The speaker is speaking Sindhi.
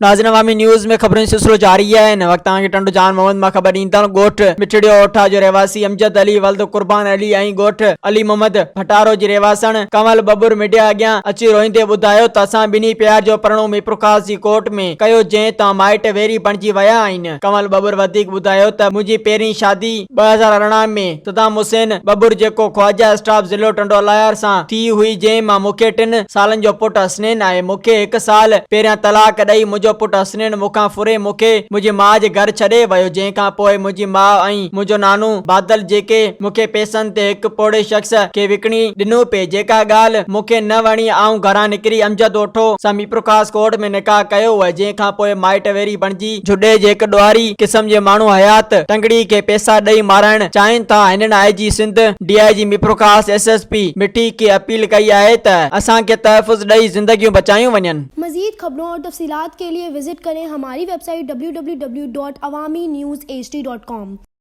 ناظرين عوامي نيوز ۾ خبرن جو سلسلو جاري آهي هن وقت توهان کي ٽنڊو جان محمد مان خبر ڏيندا آهيون ڳوٺ مٺڙيو اوٺا جو رهواسي امجد علي ولد قربان علي ۽ ڳوٺ علي محمد ڀٽارو جي رهواسڻ ڪنول ٻٻر ميڊيا اڳيان اچي روئيندي ٻڌايو ته اسان ٻنهي پيار جو پرڻو ميرپورخاص جي ڪورٽ ۾ ڪيو جنهن تان مائٽ ويري بڻجي ويا آهن ڪنول ٻٻر وڌيڪ ٻڌايو ته منهنجي پهرين شادي 2018 ۾ صدام حسين ٻٻر جيڪو خواجه اسٽاف ضلعو ٽنڊو الهيار سان ٿي هئي جنهن مان مون کي ٽن سالن جو پٽ حسنين آهي مون کي هڪ سال پهريان طلاق ڏئي منهنجو پٽ حسنين مون کان ڦري مون کي منهنجي ماء جي گهر ڇڏي ويو جنهن کان پوء منهنجي ماء ۽ منهنجو نانو بادل جيڪي مون کي پئسن تي هڪ پوڙهي شخص کي وڪڻي ڏنو پئي جيڪا ڳالهه مون کي نه وڻي آئون گهران نڪري امجد اوٺو سان ميرپورخاص ڪورٽ ۾ نڪاح ڪيو هو جنهن کان پوء مائٽ ويري بڻجي جهڏي جي هڪ ڏوهاري قسم جي ماڻهو حيات ٽنگڙي کي پئسا ڏئي مارائڻ چاهين ٿا هنن I G Sindh, D I G Mirpurkhas, S S P Mithi کي اپيل ڪئي آهي ته اسان کي تحفظ ڏئي زندگيون بچايون وڃن. مزيد خبرون اور تفصيلات کے لئے وزٽ ڪرين ھماري web site www.awamiNewsHD.com.